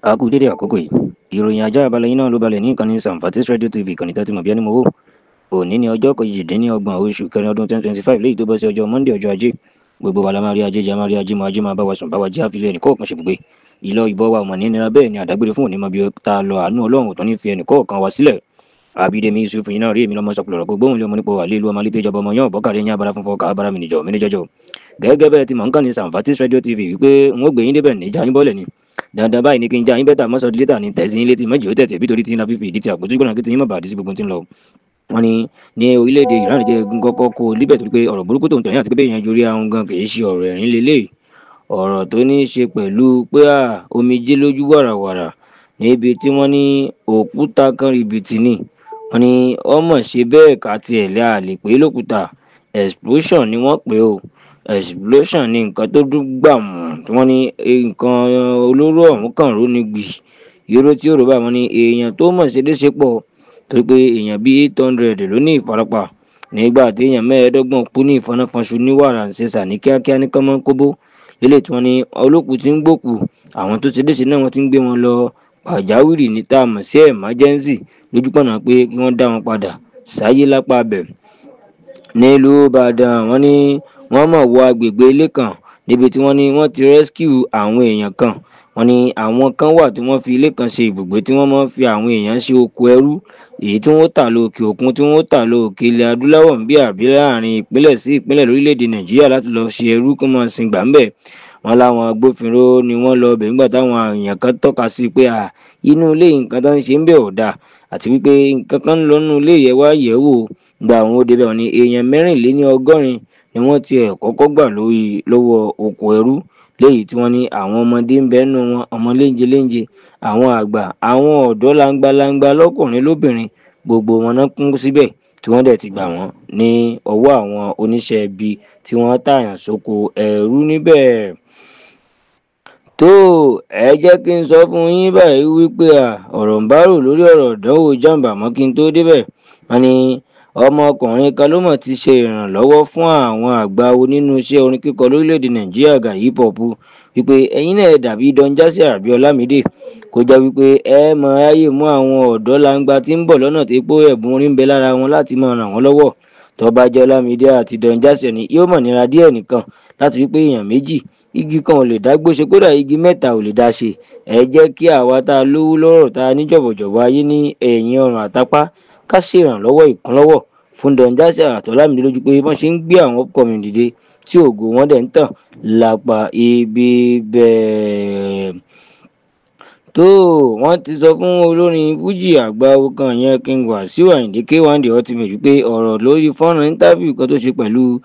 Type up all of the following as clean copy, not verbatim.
A kú dédé àkókò yìí. Ìròyìn ajá balẹ̀ yín náà ló balẹ̀ ní ìkànnì Samfatis Radio TV, ìkànnì tẹ́tí mọ̀ bí ẹni mowó. Òní ní ọjọ́ 28 oṣù kẹrin ọdún 2025, léyìí tó bọ́ sí ọjọ́ Monday, ọjọ́ ajé. Gbogbo wa la máa rí ajé jẹ, máa rí ajé mọ, ajé máa bá wa sùn, bá wa jẹ́ àfilẹ̀ ẹnìkọ̀ọ̀kan ṣèbùgbé. Ìlọ ìbọ̀ wa ọmọ nínira, bẹ́ẹ̀ ni àdágbére fún òní mọ bí ta lọ. Àánú Ọlọ́run tó ní fi ẹnìkọ̀ọ̀kan wa sílẹ̀. Àbídẹ́mi Yusuf yìí náà rí èmi lọ́mọ sọpọlọ̀rọ̀ gbogbo òun lé ọmọ nípò àlè ìlú ọmọ alẹ́ ìjọba ọmọ yàn bọ́kàrẹ́ yín abara funfun ọkà abara mi nìjọ mi ní jọjọ. Gẹ́gẹ́ bẹ́ẹ̀ ti mọ̀ ń kàn ní Samfatis Radio TV wípé n ó gbé yín débẹ̀ níjà yín bọ́lẹ̀ ni dandan báyìí ní kí n já yín bẹ́tà mọ́sọ̀ dílétà ní tẹ̀sí yín létí mọ́jì ó tẹ̀tẹ̀ bí torí tí ń la fífi ìdí ti àpótí gbọ́nà kí ti yín mọ̀ bàdí sí gbogbo tí ń lọ. Wọ́n ní ní orílẹ̀-èdè Iran jẹ́ egun kọ́kọ́ kó líbẹ̀ torí pé ọ̀rọ̀ burúkú tó ń tẹ̀yìn àti pé èèyàn jorí ahun gan kì í ṣe ọ̀rọ̀ ẹ̀rín lélẹ̀, ọ̀rọ̀ tó ní í ṣe pẹ̀lú pé à omijé lójú wàràwàrà níbi tí wọ́n ní òkúta kan rìbìtì ni wọ́n ní ọmọ ṣe bẹ́ẹ̀ ká tiẹ̀ lé àlè pé lókúta explosion ni wọ́n pè ó. Explosion ni nǹkan tó dún gbàmù tí wọ́n ní nǹkan olóró ọ̀hún kàn ró ní gbì yóró tí ó rò báyìí. Wọ́n ní èèyàn tó mọ̀ ṣe léṣe pọ̀ torí pé èèyàn bíi 800 ló ní ìfarapa nígbà tí èèyàn 25 kú ní ìfọnáfọnṣu ní wàràǹṣeṣà ní kíákíá ní kánmọ́nkóbó lélẹ̀ tí wọ́n ní olókùú tí ń gbòkù. Àwọn tó ṣe léṣe náà wọ́n ti ń gbé wọn lọ pàjáwìrì ní tá a mọ̀ sí emergency lójúpọ̀nà pé kí wọ́n dá wọn padà sáyé lápá abẹ. Nílùú Ìbàdàn, wọ́n ní wọ́n mọ̀ wọ agbègbè ilé kan níbi tí wọ́n ní wọ́n ti rescue àwọn èèyàn kan. Wọ́n ní àwọn kan wà tí wọ́n fi ilé kan ṣe ibùgbé tí wọ́n máa ń fi àwọn èèyàn ṣe oko ẹrú, èyí tí wọ́n tà lọ òkè òkun, tí wọ́n tà lọ òkè ilẹ̀ adúláwọ̀ ń bí àbí láàrin ìpínlẹ̀ sí ìpínlẹ̀ lórílẹ̀‐èdè Nàìjíríà láti lọ ṣe ẹrú kí wọ́n sin gbà ń bẹ̀. Wọ́n láwọn agbófinró ni wọ́n lọ bẹ̀ nígbà táwọn èèyàn kan tọ́ka sí pé à inú ilé nǹkan tó ń ṣe ń bẹ̀ ò dáa àti wípé nǹkan kan ń lọ nínú ilé yẹn wá yẹ̀ wò. Gba àwọn òde bẹ̀, wọ́n ní èèyàn 84 ni wọ́n tiẹ̀ kọ́kọ́ gbà lórí lọ́wọ́ oko ẹrú léyìí tí wọ́n ní àwọn ọmọdé ń bẹ nínú wọn, ọmọ léńje léńje, àwọn àgbà, àwọn ọ̀dọ́ langbalangba, lọ́kùnrin lóbìnrin, gbogbo wọn náà kún síbẹ̀ tí wọ́n dẹ̀ ti gbà wọ́n ní ọwọ́ àwọn oníṣẹ́ ibi tí wọ́n tààyàn sóko ẹrú níbẹ̀. Tó ẹ jẹ́ kí n sọ fún yín báyìí wípé à ọ̀rọ̀ ń bá rò lórí ọ̀rọ̀ ìdánwò JAMB, àmọ́ kí n tó débẹ̀, wọ́n ní ọmọkùnrin kan ló mọ̀ ti ṣe ìrànlọ́wọ́ fún àwọn àgbà onínú iṣẹ́ orin kíkọ lórílẹ̀‐èdè Nàìjíríà gà hip hop wípé ẹ̀yin náà dàbí Don Jazzy àbí Ọlámídé, kó jẹ́ wípé ẹ mọ ayé mú àwọn ọ̀dọ́ langba tí ń bọ̀ lọ́nà tó pé ẹ̀bùn orin ń bẹ lára wọn láti máa ràn wọ́n lọ́wọ́. Tó bá jẹ́ Ọlámídé àti Don Jazzy ni yóò mọ̀ nira díẹ̀ nìkan láti wípé èèyàn méjì, igi kan ò lè dá gbóṣe, kódà igi mẹ́ta ò lè dá ṣe. Ẹ jẹ́ kí àwa tá a lówó lọ́rọ̀, tá a ní jọ̀bọ̀jọ̀bọ̀ ayé ní ẹ̀yìn ọrùn àtapá, ká ṣèrànlọ́wọ́ ìkúnlọ́wọ́ fún Don Jazzy àti Ọlámídé lójú pé wọ́n ṣe ń gbé àwọn upcoming dìde tí ògo wọn dẹ̀ ń tàn lápá ibi bẹ́ẹ̀. Tó wọ́n ti sọ fún olórin fújì àgbà kan yẹn, King Wasiu Ayinde K1 The Ultimate, wípé ọ̀rọ̀ lórí fọ́nrán interview kan tó ṣe pẹ̀lú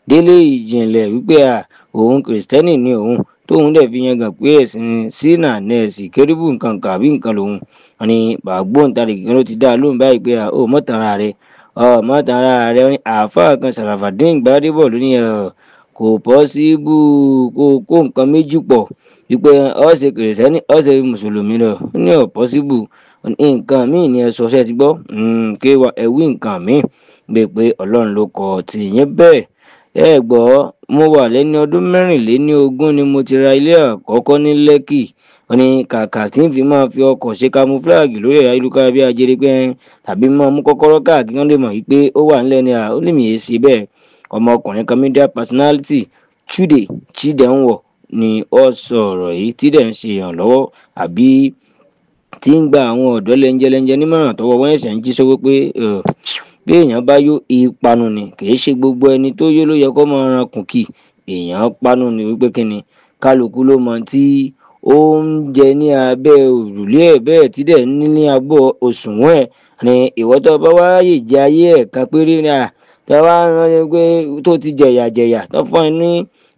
Délé Ìjìnlẹ̀ wípé à òun kìrìsìtẹ́nì ni òun, tóun dẹ̀ fi yẹn gàn pé ẹ̀sìn sínà nẹ́ẹ̀sì kérúbù nǹkan kàbí nǹkan lòun. Wọ́n ní bàgbóǹtarìgì kan ló ti dá a lóhùn báyìí pé à ó mọ̀tàrà rẹ̀ ọ mọ̀tàrà rẹ̀. Wọ́n ní àáfàá kan Sàràfàdín Gbádébọ̀ ló ní kò possible kó kó nǹkan méjì pọ̀ wípé ó ṣe kìrìsìtẹ́nì, ó ṣe mùsùlùmí lọ ní ò possible, nǹkan míì ni ẹ sọ ṣe ti gbọ́ kí ẹ wí nǹkan míì gbé pé Ọlọ́run ló kọ tìyẹn bẹ́ẹ̀. Ẹ gbọ́, mo wà lẹ́ni ọdún 24 ni mo ti ra ilé àkọ́kọ́ ní Lẹ́kì. Wọ́n ní kàkà tí ń fi máa fi ọkọ̀ ṣe camouflage lórí ẹ̀rọ ayélujára bí ajere pé tàbí máa mú kọ́kọ́rọ́ káàkiri wọ́n lè mọ̀ wípé ó wà ńlẹ̀ ni à ó lè mìí ṣe bẹ́ẹ̀. Ọmọkùnrin kan, media personality Chude Chidenwo, ni ó sọ ọ̀rọ̀ yìí tí dẹ̀ ń ṣe ìrànlọ́wọ́ àbí tí ń gba àwọn ọ̀dọ́ lẹ́ńjẹ́lẹ́ńjẹ́ nímọ̀ràn tọwọ́ wọ́n ẹ̀sẹ̀ ń jí sówó pé bí èèyàn bá yó ìpanu ni, kì í ṣe gbogbo ẹni tó yó ló yẹ kó máa ran kùn kì èèyàn panu ni, wípé kí ni kálukú ló mọ tí ó ń jẹ ní abẹ́ òrùlé ẹ̀ bẹ́ẹ̀ tí dẹ̀ ní ní agbó òṣùwọ̀n ẹ̀ ni. Ìwọ tó bá wáyè jẹ ayé ẹ̀ kan péré ni à tó bá rán ni pé tó ti jẹ̀yà jẹ̀yà tó fún ẹ ní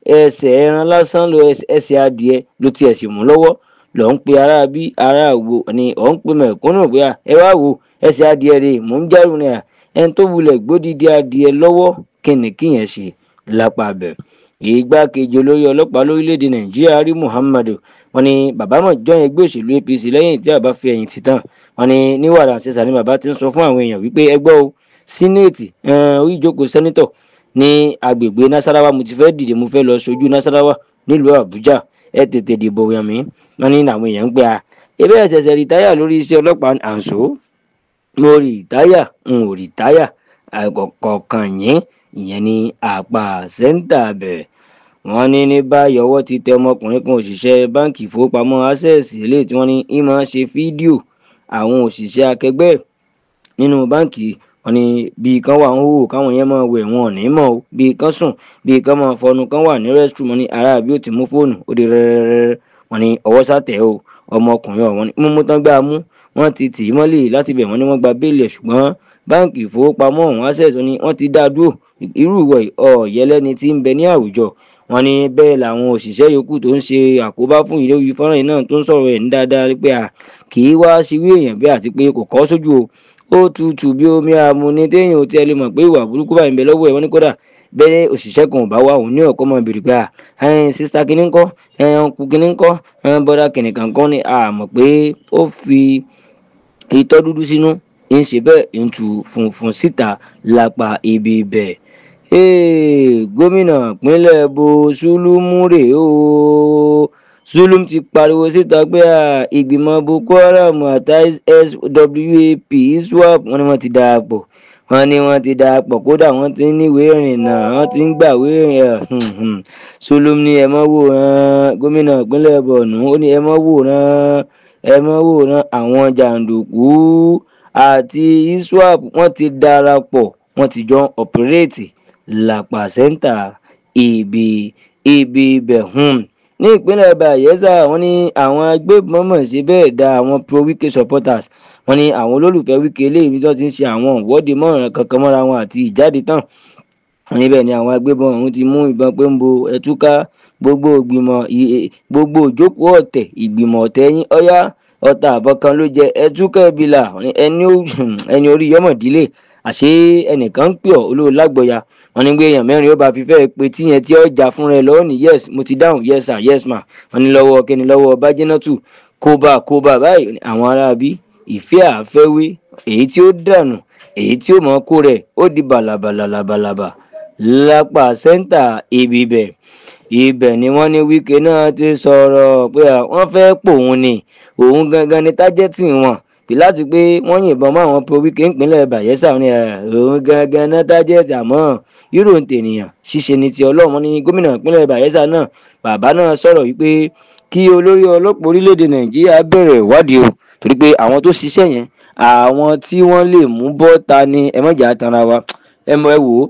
ẹsẹ̀ ẹran lásán ló ẹsẹ̀ adìẹ ló tiẹ̀ sì mú lọ́wọ́ lọ́ ń pe ará bí ará wo ni ọ̀ ń pe mẹ̀kúnnù pé à ẹ wá wo ẹsẹ̀ adìẹ rè mò ń jẹ́rù ni à ẹni tó wulẹ̀ gbódìdí adìẹ lọ́wọ́ kíni kíyẹn ṣe lápá bẹ̀. Ìgbákejì olórí ọlọ́pàá lórílẹ̀‐èdè Nàìjíríà rí Muhammadu, wọ́n ní bàbá mọ̀ jọyìn ẹgbẹ́ òṣèlú APC lẹ́yìn tí àbá fi ẹ̀yìn tì tán. Wọ́n ní ní wàrà ṣẹṣà ni bàbá ti ń sọ fún àwọn èèyàn wípé ẹgbẹ́ o sínéètì orí ìjókòó sẹ́nítọ̀ ní agbègbè Nasarawa, mo ti fẹ́ dìde, mo fẹ́ lọ sojú Nasarawa nílùú Àbújá, ẹ tètè dìbò yàn mí. Wọ́n ní àwọn èèyàn ń pè à Ebe ẹ̀ṣẹ̀ṣẹ̀ rìtáyà lórí iṣẹ́ ọlọ́pàá àǹṣó mo rìtáyà n ò rìtáyà kọ̀ọ̀kan yín ìyẹn ní àpá sẹ́ńtà bẹ̀. Wọ́n ní ní báyìí ọwọ́ ti tẹ ọmọkùnrin kan òṣìṣẹ́ báǹkì ìfowópamọ́ Access eléyìí tí wọ́n ní í máa ṣe fídíò àwọn òṣìṣẹ́ akẹgbẹ́ nínú báǹkì. Wọ́n ní bí kan wà ń hò káwọn yẹn máa wẹ̀ wọn ò ní mọ̀ o, bí kan sùn bí kan máa fọnu kan wà ní restroom. Wọ́n ní ará bí ó ti mú fóònù ó di rẹ́rẹ́rẹ́rẹ́. Wọ́n ní ọwọ́ sátẹ̀ o ọmọkùnrin ọ̀hún mímú tán gbá a mú wọ́n ti tì í mọ́lẹ̀ láti bẹ̀. Wọ́n ní wọ́n gba béèlì ẹ̀ ṣùgbọ́n báǹkì ìfowópamọ́ ọ̀hún Access wọ́n ní wọ́n ti dá a dúró. Irú ìwọ̀ ọ̀yẹ́lẹ́ni tí ń bẹ ní àwùjọ. Wọ́n ní bẹ́ẹ̀ làwọn òṣìṣẹ́ yòókù tó ń ṣe àkóbá fún ìlérí fọ́nrán yìí náà tó ń sọ̀rọ̀ ẹ̀ ní dáadáa pé à kì í wá ṣíwí èèyàn bẹ́ẹ̀ àti pé kò kọ́ sójú o, ó tutù bí omi àmú ni téèyàn ò tiẹ̀ lè mọ̀ pé ìwà burúkú báyìí ń bẹ lọ́wọ́ ẹ̀. Wọ́n ní kódà bẹ́ẹ̀ òṣìṣẹ́ kan ò bá wá òun ní ọ̀kọ́ mọ̀ bèrè pé à ẹ̀ẹ́n sísá kìíní ńkọ́, ẹ̀ẹ́n ọ̀nkú kìíní ńkọ́, ẹ̀ẹ́n bọ́dà kìíní kankan ni a mọ̀ pé ó fi itọ́ dúdú sínú ń ṣe bẹ́ẹ̀ ń tu funfun síta lápá ibi ibẹ̀. Gómìnà ìpínlẹ̀ Bo Sùlùmù rèé o. Zulum ti pariwo síta pé ìgbìmọ̀ Boko Haram àti SWAP ISWAP wọ́n ní wọ́n ti darapọ̀, wọ́n ní wọ́n ti darapọ̀, kódà wọ́n ti ń níwèé ìrìnnà, wọ́n ti ń gbàwé ìrìn. Zulum ní ẹ mọ́ wòran. Gómìnà ìpínlẹ̀ Borno ó ní ẹ mọ́ wòran, ẹ mọ́ wòran, àwọn jàǹdùkú àti ISWAP wọ́n ti darapọ̀, wọ́n ti jọ ọ̀pẹ̀rẹ̀tì lápá sẹ́ńtà ibi ibẹ̀. Ní ìpínlẹ̀ Bayelsa wọ́n ní àwọn agbébọn mọ̀ ṣe bẹ́ẹ̀ da àwọn pro Wike supporters. Wọ́n ní àwọn olólùfẹ́ Wike eléyìí tó ti ń ṣe àwọn ìwọ́de mọ́ràn kankan mọ́ra wọn àti ìjáde tán. Wọ́n níbẹ̀ ni àwọn agbébọn ọ̀hún ti mú ìbọn pé ń bo ẹ̀túká gbogbo ìgbìmọ̀ gbogbo ìjókòó ọ̀tẹ̀ ìgbìmọ̀ ọ̀tẹ̀ yín ọ̀yá ọ̀tá àbọ̀ kan ló jẹ ẹ̀túká ẹ̀bìlà ẹni orí yọmọ̀dílé àṣé ẹnìkan ń pè ọ́ olóò lágbọ̀ya. Wọ́n ní pé èèyàn mẹ́rin ó bá fi fẹ́ pé tíyẹn tí ó jà fún rẹ lọ́wọ́ ní yes mo ti dáhùn, yes sir, yes ma. Wọ́n ní lọ́wọ́ kíni lọ́wọ́ bájínátù kóbá kóbá báyìí àwọn aráabí ìfẹ́ àfẹ́wé èyí tí ó dànù èyí tí ó mọ̀ kó rẹ̀ ó di bàlàbàlà làbàlàbà lápá sẹ́ńtà ibi ibẹ̀. Ibẹ̀ ni wọ́n ní Wike náà ti sọ̀rọ̀ pé wọ́n fẹ́ pòun ni òun gangan ni tájẹ́tì wọn bí láti pé wọ́n yìnbọn mọ́ àwọn pro Wike ìpínlẹ̀ Bayelsa ní òun gangan náà tájẹ́tì àmọ́ yúrò ń tènìyàn ṣíṣe ni ti Ọlọ́run. Ní gómìnà ìpínlẹ̀ Bayelsa náà bàbá náà sọ̀rọ̀ wípé kí olórí ọlọ́pàá orílẹ̀-èdè Nàìjíríà bẹ̀rẹ̀ ìwádìí o, torí pé àwọn tó ṣiṣẹ́ yẹn àwọn tí wọ́n lè mú bọ́ta ni ẹ mọ̀jà tanra wa ẹ mọ̀ ẹ wò ó,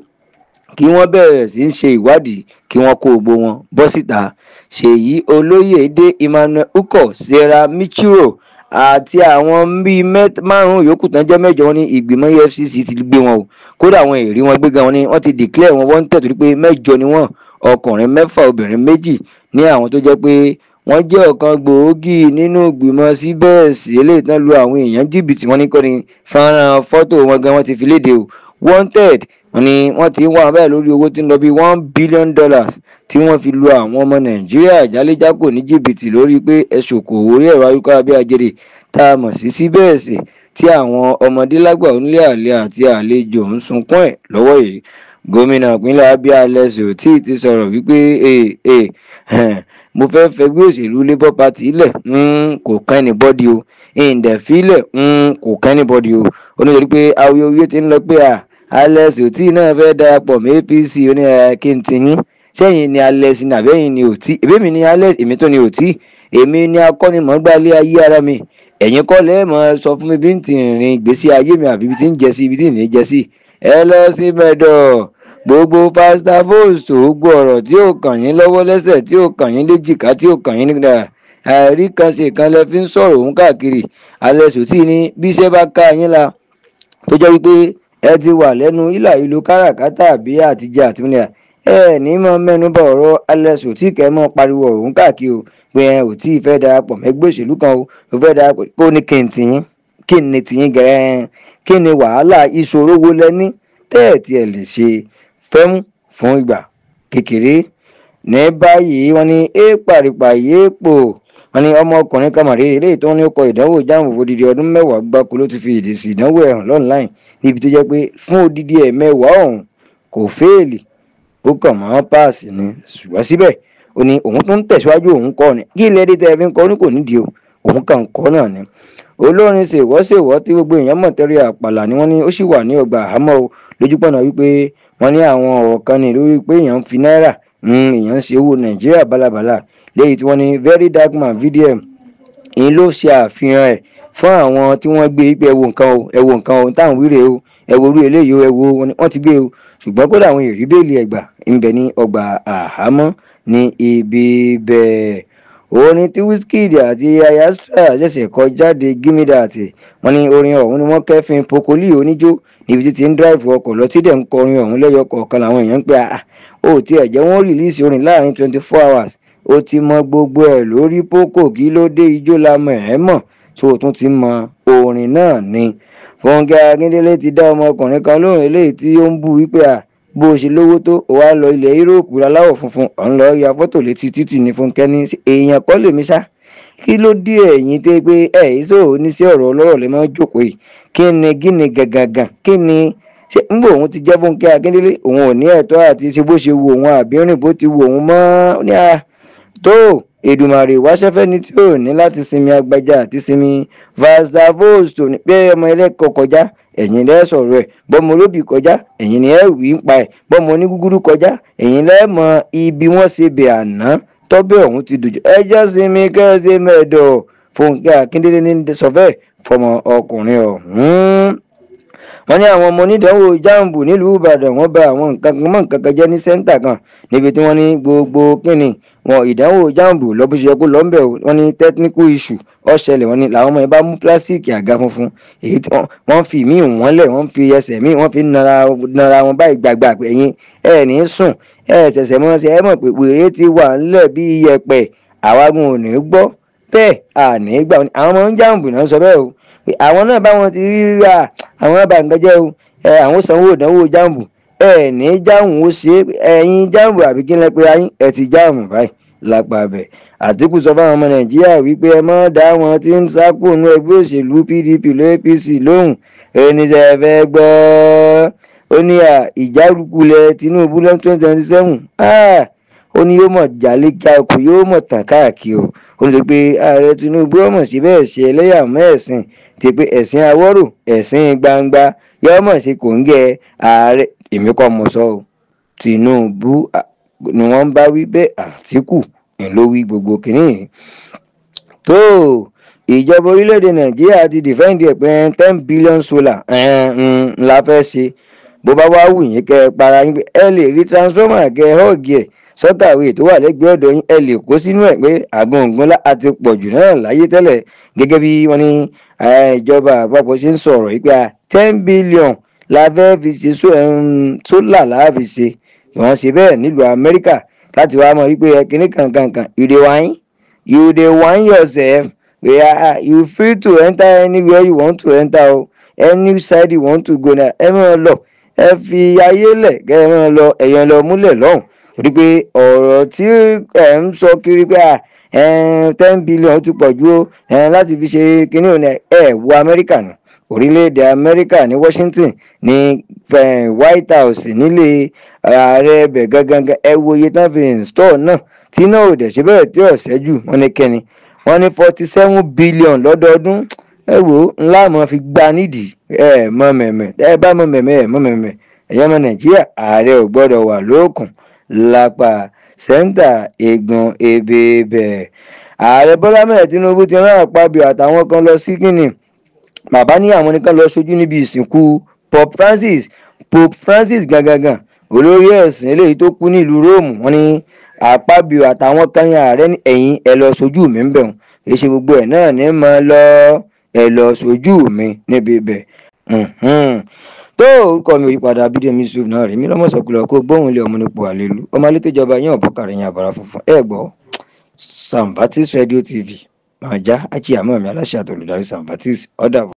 kí wọ́n bẹ̀rẹ̀ sí í ṣe ìwádìí kí wọ́n kó gbogbo wọn bọ́ síta. Ṣèyí Olóyèdé Emmanuel Uko, Sarah Michiro àti àwọn bíi márùn-ún yòókù tán jẹ́ mẹ́jọ wọn ní ìgbìmọ̀ EFCC ti gbé wọn o. Kódà àwọn èrí wọn gbé gan wọn ni wọ́n ti declare wọn wanted torí pé mẹ́jọ ni wọ́n, ọkùnrin 6 obìnrin 2 ní àwọn tó jẹ́ pé wọ́n jẹ́ ọ̀kan gbòógì nínú ìgbìmọ̀ síbẹ̀sì eléyìí tán lu àwọn èèyàn jìbìtì. Wọ́n ní kọ́ni fọ́nrán fọ́tò wọn gan wọ́n ti fi léde o. Wanted wọ́n ní wọ́n ti ń wá báyìí lórí owó tí ń lọ bí $1 billion tí wọ́n fi lu àwọn ọmọ Nàìjíríà jálẹ́jákò ní jìbìtì lórí pé ẹ̀sùn kò wórí ẹ̀rọ ayélujára bí ajere tá a mọ̀ sí síbẹ̀sì tí àwọn ọmọdé lágbà onílé àlè àti àlejò ń sunkún ẹ̀ lọ́wọ́ yìí. Gómìnà ìpínlẹ̀ Abia Alex Otti ti sọ̀rọ̀ wípé mo fẹ́ fẹgbẹ́ òṣèlú Labour Party lẹ̀ kò kán anybody o, ìǹdẹ̀fílẹ̀ kò kán anybody o. Ó ní torí pé awuyewuye ti ń lọ pé Alex Otti náà fẹ́ darapọ̀ mọ́ APC. Ó ní kí n ti yín sẹ́yìn ni Alex ní àbẹ́yìn ni Otti, èmi mi ni Alex, èmi tó ni Otti, èmi ni akọ́nimọ̀ọ́gbá ilé ayé ara mi, ẹ̀yin kọ́ lẹ́ẹ̀mọ́ sọ fún mi bí n ti rìn ìgbésí ayé mi àbí ibi tí ń jẹ sí ibi tí ń ní jẹ sí. Ẹ lọ sí mẹ́dọ̀ gbogbo pásítà fóòsù gbogbo ọ̀rọ̀ tí ò kàn yín lọ́wọ́ lẹ́sẹ̀ tí ò kàn yín léjìká tí ò kàn yín nígbà àìrí kan ṣe kan lẹ fi ń sọ̀rọ̀ òun káàkiri. Alex Otti ní bí iṣẹ́ bá ká yín la tó jẹ́ wípé ẹ ti wà lẹ́nu ìlà ìlú káràkátà àbí àtijọ́ àtìmílẹ̀ ẹ ní mọ́ mẹ́nubà ọ̀rọ̀ Alex Otti kẹ́ mọ́ pariwo ọ̀rọ̀ òun káàkiri o pé ẹ ò tí ì fẹ́ darapọ̀ mẹ́gbẹ́ òṣèlú kan o, ò fẹ́ darapọ̀ kó ní kí n tiyín, kí ni tiyín gẹ̀rẹ́, kí ni wàhálà ìṣòro wo lẹ ní tẹ́ẹ̀tì ẹ̀ lè ṣe fẹ́mú fún ìgbà kékeré. Ní báyìí wọ́n ní é pàrìpà yéé pò wọ́n ní ọmọkùnrin kan màrí eléyìí tó ní ó kọ ìdánwò jáàmù odidi ọdún 10 gbáko ló ti fi ìdí sí ìdánwò ẹ̀ hàn lọ́nláìn níbi tó jẹ́ pé fún odidi ẹ̀ 10 ọ̀hún kò fẹ́ẹ̀lì ó kàn mọ́ páàsì ni. Ṣùgbọ́n síbẹ̀ ó ní òun tó ń tẹ̀síwájú òun kọ́ ni kí ilẹ̀ dé tẹ́ fi ń kọ́ ní kò nídìí o. Òun kàn kọ́ náà ni. Olórin ṣèwọ́ṣèwọ́ tí gbogbo èèyàn mọ̀ tẹ́rí àpàlà ni wọ́n ní ó sì wà ní ọgbà àhámọ́ o, lójúpọ̀nà wípé wọ́n ní àwọn ọ̀rọ̀ kan ní lórí pé èèyàn ń fi náírà, èèyàn ń ṣe owó Nàìjíríà bálabàla, léyìí tí wọ́n ní Very Dark Man VDM ń ló ṣe àfihàn ẹ̀ fún àwọn tí wọ́n gbé pé ẹ wo nǹkan o, ẹ wo nǹkan o, táwọn wíre o, ẹ wo orú eléyìí o, ẹ wo wọ́n ti gbé o. Ṣùgbọ́n kódà àwọn èrí bẹ́ẹ̀lì ẹ̀gbà ń bẹ ní ọgbà àhámọ́ ní ibi bẹ́ẹ̀. Orin tí Wizkid àti Ayastra ṣẹ̀ṣẹ̀ kọ jáde Gimme That, wọ́n ní orin ọ̀hún ni wọ́n kẹ́fìn Pokoli oníjó níbi tí ti ń dráìfù ọkọ̀ lọ tí dẹ̀ ń kọrin ọ̀hún lẹ́yọ kọ̀ọ̀kan. Làwọn èèyàn ń pè á, ó tiẹ̀ jẹ́ wọ́n rìlíìsì orin láàrin 24 hours, ó ti mọ gbogbo ẹ̀ lórí Poco, kí ló dé ijó la mọ̀ ẹ́ mọ̀ tó o tún ti mọ orin náà ni. Fúnkẹ́ Akíndélé ti dá ọmọkùnrin kan lóhùn eléyìí tí ó ń bú wípé à bó o ṣe lówó tó o wá lọ ilẹ̀ Yúróòpù aláwọ̀ funfun, ọ̀ ń lọ ya fọ́tò létí títì ní. Fúnkẹ́ ní èèyàn kọ́ lèmi ṣá, kí ló dé ẹ̀yìn tẹ́ pé ẹ̀ ìṣòro ní sí ọ̀rọ̀ ọlọ́rọ̀ lè máa jókòó yìí, kí ni gíni gàgàgàn, kí ni ṣé ń bò òun ti jẹ́ Fúnkẹ́ Akíndélé, òun ò ní ẹ̀tọ́ àti ṣe bó ṣe wù òun àbí rìn bó ti wù òun mọ́ ní à tó Èdùmàrè wáṣẹ́fẹ́ ni tí ò ní láti sinmi agbájá àti sinmi Vastavost ní pé ọmọ ẹlẹ́kọ̀ọ́ kọjá ẹ̀yin lẹ́ sọ̀rọ̀ ẹ̀, bọ́mọ olóbì kọjá ẹ̀yin ni ẹ wí ń pa ẹ̀, bọ́mọ onígúgúrú kọjá ẹ̀yin lẹ́ mọ ibi wọ́n ṣe bẹ̀ àná tọ́bẹ̀ ọ̀hún ti dùjọ́, ẹ jẹ́ sinmi kẹ́ ẹ ṣe mẹ́ẹ̀dọ̀. Fúnkẹ́ Akíndélé ní sọ bẹ́ẹ̀ fọmọ ọkùnrin ọ̀hún. Wọ́n ní àwọn ọmọ onídàánwò jambu nílùú Ìbàdàn wọ́n bà àwọn nǹkan kan mọ́ nǹkan kan jẹ́ ní sẹ́ńtà kan níbi tí wọ́n ní gbogbo kínní wọn ìdánwò jambu lọ bó ṣe yẹ kó lọ ń bẹ̀. Wọ́n ní technical issue ó ṣẹlẹ̀, wọ́n ní làwọn ọmọ yẹn bá mú pílásìkì àga funfun èyí tí wọ́n fi míì wọ́n lẹ̀, wọ́n fi ẹsẹ̀ míì wọ́n fi nara wọn báyìí gbàgbà pé ẹ̀yin ẹ̀ ní sùn ẹ̀ ṣẹ̀ṣẹ̀ mọ́ ṣe ẹ mọ̀ pé wèrè ti wà ńlẹ̀ bí iyẹ̀pẹ̀, àwagun ò ní gbọ́ bẹ́ẹ̀ àní gbà. Àwọn ọmọ ń jambu náà sọ bẹ́ẹ̀ o, àwọn náà bá wọn ti rí ra àwọn bá nǹkan jẹ́ o, àwọn sanwó ìdánwò jambu ẹ ní jáàmù ó ṣe ẹ̀yin jáàmù àbí kí n lẹ pé ayín ẹ ti jáàmù báyìí lápá bẹ̀. Àtíkù sọ fáwọn ọmọ Nàìjíríà wípé ẹ mọ́ dá wọn tí ń sá kúrò nínú ẹgbẹ́ òṣèlú PDP lọ APC lóhùn, oníṣẹ́ fẹ́ gbọ́ ó ní ìjákulẹ̀ Tinubu lọ́dún 2027 ó ní yóò mọ̀ jálé káàkó yóò mọ̀ tàn káàkiri o. Ó lè pe ààrẹ Tinubu ọmọ sí bẹ́ẹ̀ ṣe ẹlẹ́yàmọ́ ẹ̀sìn ti pé ẹ̀sìn awọ́rò ẹ̀sìn gbangba yóò mọ̀ sí kòńgẹ́ ààrẹ. Èmi kọ́ mo sọ o, Tinubu ni wọ́n ń bá wí bẹ́ẹ̀, Àtíkù ń ló wí gbogbo kìíní. Tó ìjọba orílẹ̀-èdè Nàìjíríà ti dìfẹ́ǹdì ẹ̀ pé 10 billion solar la fẹ́ ṣe, bó bá wá wù yín kẹ́ ẹ para yín pé ẹ lè rí transformer kẹ́ ẹ họ́ọ̀gì ẹ̀ sọ́kàwé tó wà lẹ́gbẹ̀ẹ́ ọ̀dọ̀ yín, ẹ lè kó sínú ẹ̀ pé àgùngùn àti pọ̀jù náà láyé tẹ́lẹ̀. Gẹ́gẹ́ bí wọ́n ní ìjọba àpapọ̀ ṣe ń sọ̀rọ̀ yìí pé 10 billion la fẹ́ fi ṣe sólà la fi ṣe, wọ́n ṣe bẹ́ẹ̀ nílùú Amẹ́ríkà láti wá mọ̀ wípé kíní kankankan you dey whine, you dey whine yourself, you free to enter anywhere you want to enter o, any side you want to go na ẹ máa lọ, ẹ fi ayé lẹ̀ kẹ́ ẹ máa lọ, ẹ̀yàn lọ múlẹ̀ lọ́hùn. Torí pé ọ̀rọ̀ tí ẹ̀ ń sọ kiri pé 10 billion ti pọ̀ ju o láti fi ṣe kíní òní ẹ̀ wo Amẹ́ríkà nù, orílẹ̀-èdè Amẹ́ríkà ní Washington ní White House nílé ààrẹ ẹbẹ̀ gangan, ẹ wo iye tán fi install náà tí náà ò dẹ̀ ṣe bẹ́ẹ̀ tí ọ̀sẹ̀ jù, wọ́n ní kẹ́ni wọ́n ní 47 billion lọ́dọọdún. Ẹ wo ńlá mọ́ fi gbá nídìí ẹ mọ́ mẹ̀mẹ̀, ẹ bá mọ́ mẹ̀mẹ̀ ẹ mọ́ mẹ̀mẹ̀ ẹ̀yọ́ ọmọ Nàìjíríà ààrẹ ò gbọ́dọ̀ wà lóòkùn lápá sẹ́ńtà egun ebèbẹ̀. Ààrẹ Bọ́lá mẹ́rin Tinubu ti rán Àpábíò àtàwọn kan lọ sí Guinea, bàbá ní àwọn nìkan lọ sójú níbi ìsìnkú Pope Francis. Pope Francis gangan olórí ẹ̀sìn eléyìí tó kú nílùú Róòmù, wọ́n ní Àpábíò àtàwọn kan ní ààrẹ ní ẹ̀yìn ẹ lọ sójú mi ń bẹ̀ wọ́n, kì í ṣe gbogbo ẹ̀ náà ní mọ́ lọ, ẹ lọ sójú mi níbi ibẹ̀. Tó orúkọ mi ò yípadà, Abídèmí Yusuf náà rí mi lọ́mọ̀sọ̀kúlọ̀ kó gbóhùn ilé ọmọ nípò àlelu ọmọ alétèjọba yín ọ̀bọ̀kàrẹ̀ yín àbàrà funfun ẹ gbọ́ Sambatis Radio TV máa já àti àmọ́ mi aláṣẹ àtolùdarí Sambatis ọ̀dàbọ̀.